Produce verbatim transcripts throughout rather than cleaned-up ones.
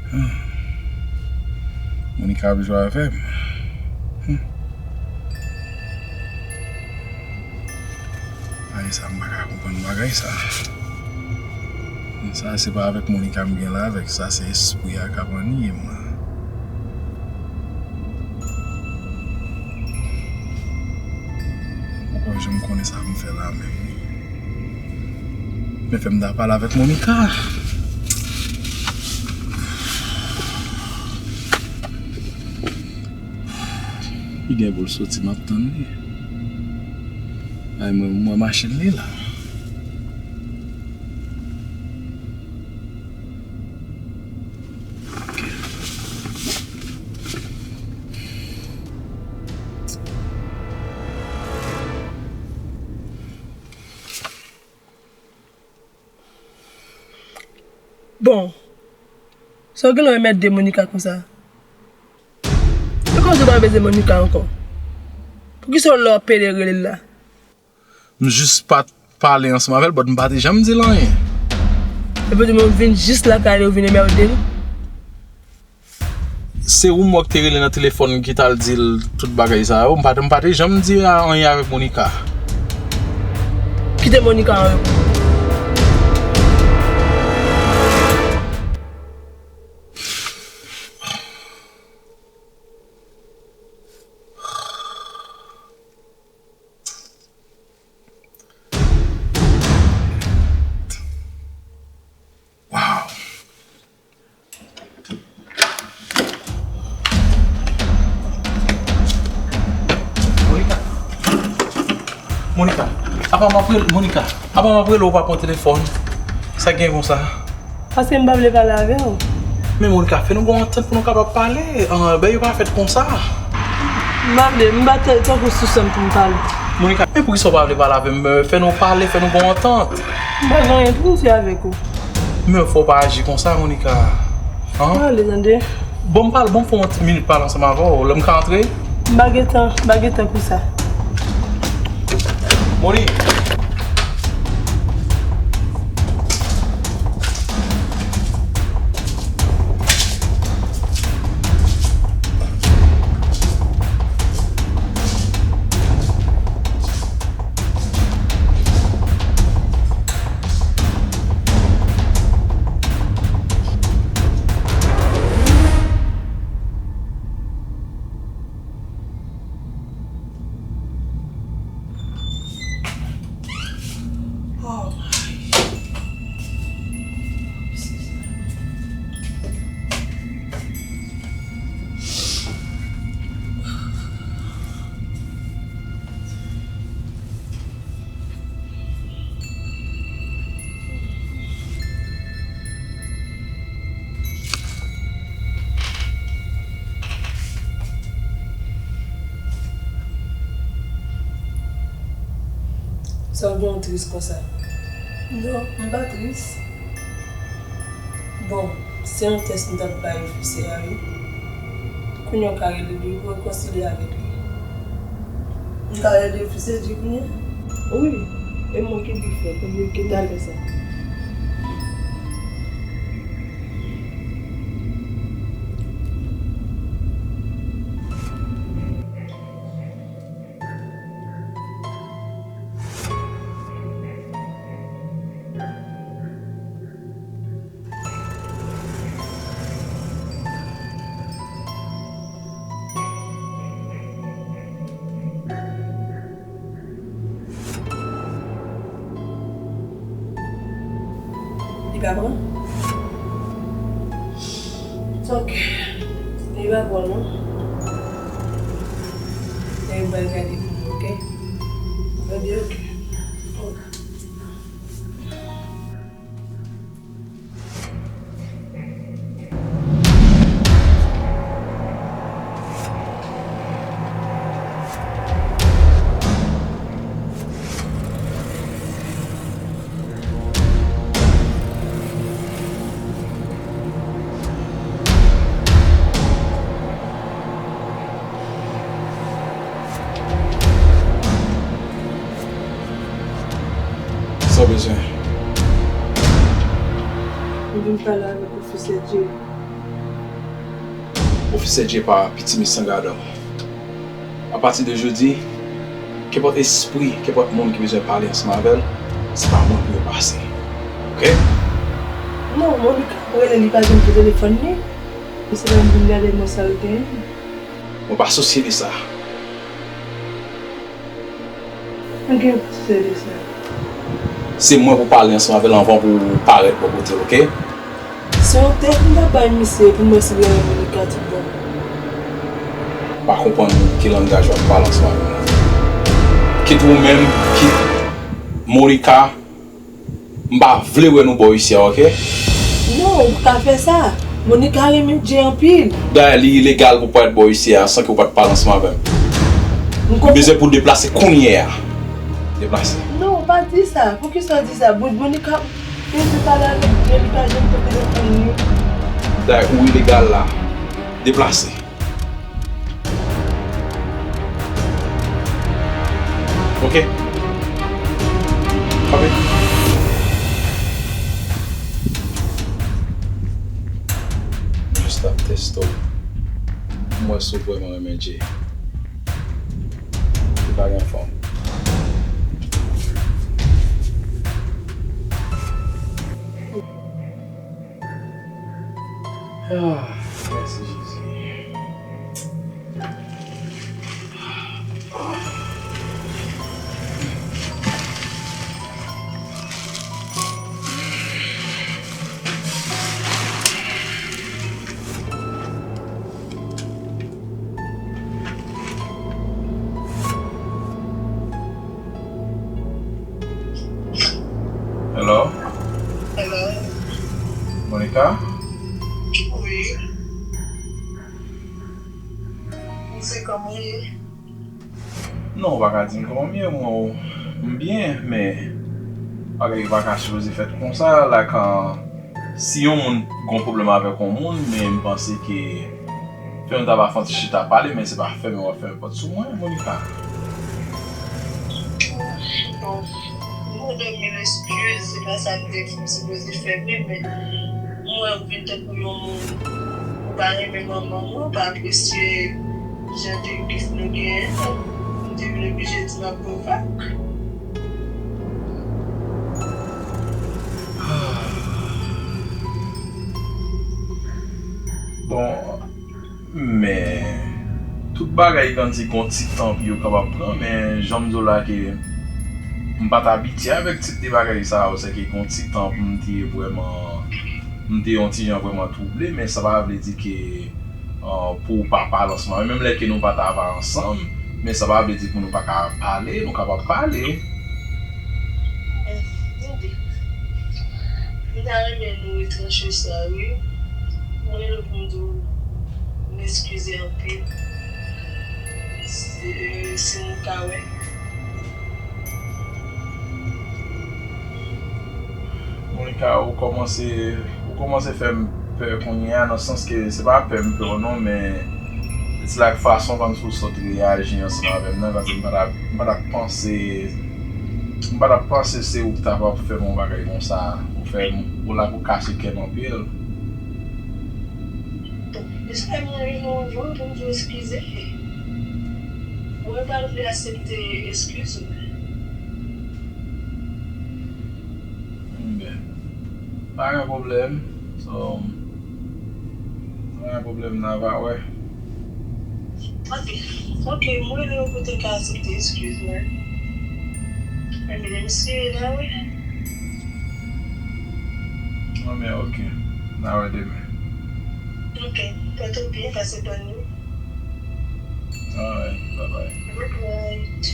Hmm. Monica ap jwe avè m. Hmm. Bagay sa, m pa ka konprann bagay sa. Sa se pa avèk Monica m gen la avèk, sa se espri a k ap anniye m la. Poko janm konnen sa pou m fè la menm. Men fè m ta pale avèk Monica. Li gen pou l soti, m ap tann li. Ay, mwen, mwen machin li la. Ok. Bon, sa w gen lè w enmède Monica konsa? Poukisa w di w pa bezwen Monica ankò? Poukisa w lè w ap pede rele l la? M jis pa t pale ansanm avè l, but m pa te janm di l anyen. Epi w di m w vin jis lakay li, w vin enmède l? Se ou m wè k te rele nan telefòn ki t al di l tout bagay sa yo. M pa, m pa te janm di anyen avèk Monica. Kite Monica an repo. Wow. Monica. Monica. Apa m ap rele, Monica. Apa m ap rele ou pa pran telefòn. Sa gen konsa? Paske m pa vle pale avè w. Men Monica, fè nou gon antant pou nou kapab pale. An, bagay yo pa fèt konsa. M pa vle, m pa t-, tankou sou sèm pou m pale. Monica, men poukisa w pa vle pale avè m? Fè nou pale, fè nou gon antant. M pa gen anyen pou m di avèk ou. Men fò w pa aji konsa, Monica. An? Pale, tande. Bon, m pale, bon, fè yon ti minit pale ansanm avè w. Lè m ka antre? M pa gen tan, m pa gen tan pou sa. Moni. Sa w gen w tris konsa? Non, m pa tris. Bon, se yon tès m t ap bay ofisye a, wi. Kounye a w ka rele li, w rekonsilye avèk li. M ka rele ofisye Jay kounye a? Wi, e mwen ki pou fè, konbyen ki talè sa? Li pa pran? Ok. Li pa pran non. Men m pral gade pou mwen, ok? Ebyen, ok. Sa w bezwen? M vin pale avèk ofisye Jay. Pwofesè Djepa, Piti Miss San Gadò. Apati de jodi, kenpòt espri, kenpòt moun ki bezwen pale ansanm avè l, se pa mwen pou yo pase. Oke? Non, Monica, m rele li pa janm pran telefòn li. E se lè m vin gade mwen sa l genyen. Mwen pa sousye de sa. Mwen gen yon pastè de sa. Se mwen pou pale ansanm avè l anvan pou ou parèt bò kote l, oke? Se yon tèt m t ap bay misye pou m wè si l renmen Monica tout bon. M pa konprann ki langaj w ap pale ansanm avè m la. Kit ou menm, kit Monica, m pa vle wè nou bò isi a, oke? Non, ou pa ka fè sa. Monica renmen Jay anpil. Dayè, li ilegal pou parèt bò isi a san ke w pa t pale ansanm avè m. M konprann. M bezwen pou w deplase kounye a. Deplase. Non, ou pa di sa. Poukisa w di sa? Bon, Monica, te di pale avèk Jay, li pa janm pran telefòn li. Dayè, ou ilegal la. Deplase. Oke. Kanpe. Jis ap teste w. M wè si w vrèman renmen Jay. Li pa gen fòm. Ah, mèsi Jezi. Hello? Hello? Monica? Wi. Misye, kòman w ye? Non, ou pa ka di m kòman m ye, mwen, m byen, men bagay yo pa ka sipoze fèt konsa, like, uh, si yon moun gon pwoblèm avèk yon moun, men m panse ke fè nou ta va fè yon ti chita pale, men se pa fèmen w ap fèmen pòt sou mwen, Monica. Bon, m mande mil eskiz, se pa sa m te sipoze fè vre, men m wè w vin tankou yon moun, ou pa renmen manman w, ou pa apresye jan de gif nou genyen an, m te vin oblije di m ap ba w vag. Bon, men tout bagay, kòmsi gon ti tan pou yo kapab pran, men jan m di w la ke m pa t abitye avèk tip de bagay sa yo, se ke gon ti tan pou m te vrèman, m te yon ti jan vrèman twouble, men sa pa vle di ke, uh, pou w pa pale ansanm avè m, menm lè ke nou pa t ava ansanm, men sa pa vle di pou nou pa ka pale, nou kapab pale. Tande, m ta renmen nou retranche sa, wi. Mwen rele w pou m di w m eskize anpil. Si, si nou ka wè. Monica, ou kòmanse, ou kòmanse fè m pè kounye a, nan sans ke se pa pè m pè w non, men it's like fason kòmsi w sot reyaji ansanm avè m nan, kòmsi m pa t ap, m pa t ap panse, m pa t ap panse se ou ki ta pral fè m yon bagay konsa. Ou fè m, ou la pou kase kè m anpil. Bon, espè mwen rive anvan pou m di w eskize. Mwen pa vle aksepte eskiz ou. Ebyen, pa gen pwoblèm. So, pa gen pwoblèm, n a va wè. Ok, ok, mwen rele w pou te ka aksepte eskiz mwen. Ebyen, mesye, n a wè. Ebyen, ok, n a wè demen. Ok, pòte w byen, pase bòn nwit. Alright, bye bye. Good night.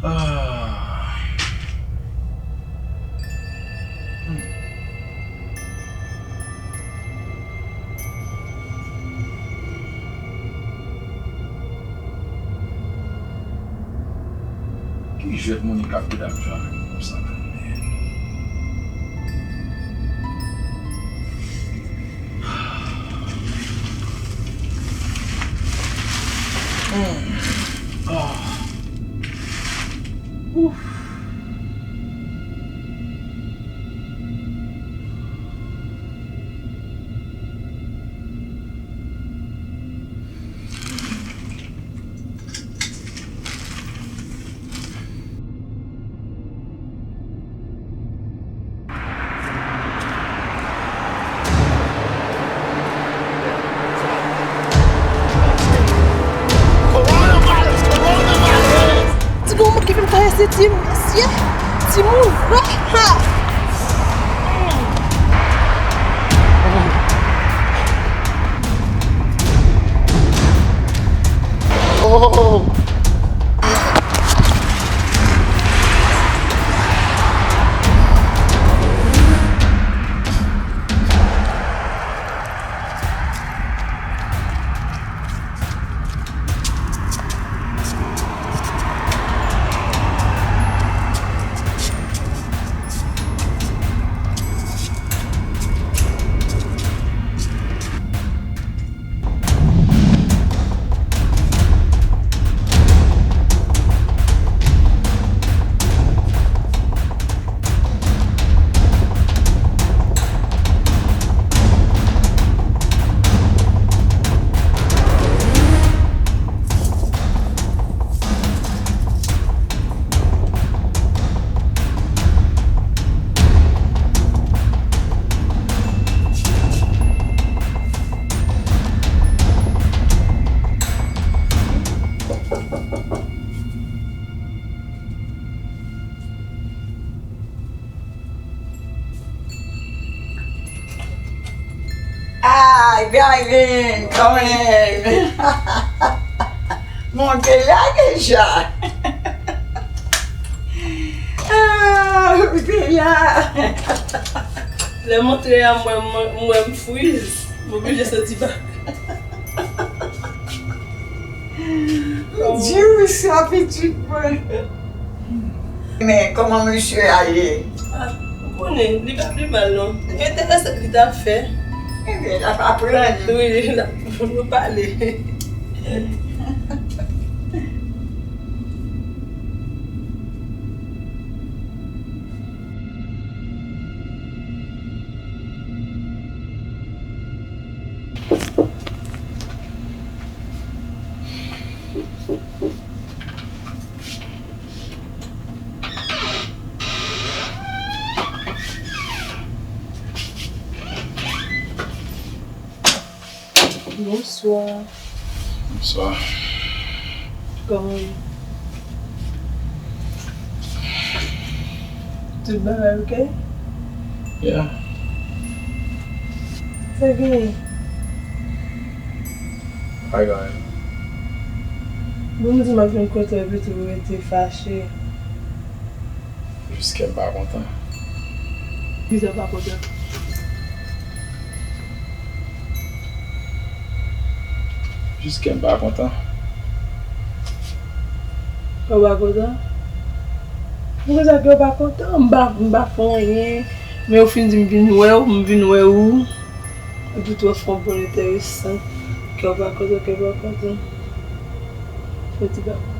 Ah. Hmm. Ki jwèt Monica ap vin ap jwe avèk mwen konsa menm, men? Hmm. Ah. Ouf. Se ti mesye, timoun vre. Ha! Oh! Ay, Darline, kanmenm. Monte la deja. Ah, monte la. Lè monte a, mwen, mwen, mwen, m friz. M oblije soti bak. Dieu, sa pitit mwen. Men, kòman mesye a ye? Ah, ou konnen, li pa pi mal non. Enteresan li t ap fè. Ebyen, l ap aprann. Wi, l ap, nou pale. Bonswa. Bonswa. Kòman w ye? Tout bagay oke? Yeah. Sa genyen? Pa gen anyen. Bon, m di m ap vin kote w epi tou w rete fache. Jis kè m pa kontan. Kisa pa kontan? Jis kè m pa kontan. Kè w pa kontan? Poukisa kè w pa kontan? M pa, m pa fè anyen. Men ou fin di m vin wè w, m vin wè ou. Epi tou w fè yon bon enteresan. Kè w pa kontan, kè w pa kontan. Fè ti bagay.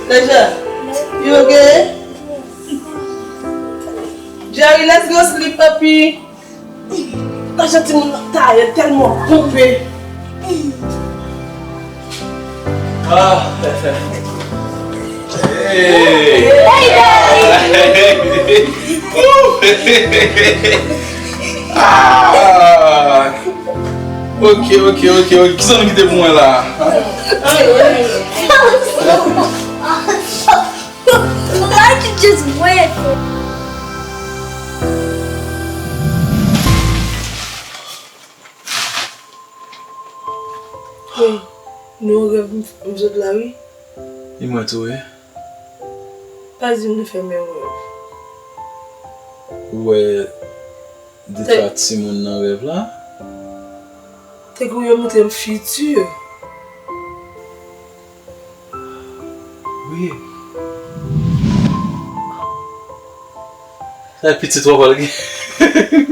Deja, you okay? Jerry, let's go sleep, papi. Tache timoun nan taye tèlman konpe. Ah. Hey. Hey, Daddy. Ah. Ok, ok, ok, ok. Kisa nou kite pou mwen la? Why you just went? Wi, nou rèv m, m sot la wi. E mwen tou wi. Pa di m nou fè menm rèv. Ou wè de twa timoun nan rèv la? Te kou yo montre m fiti. Wi. Sa pitit w ankò l gen.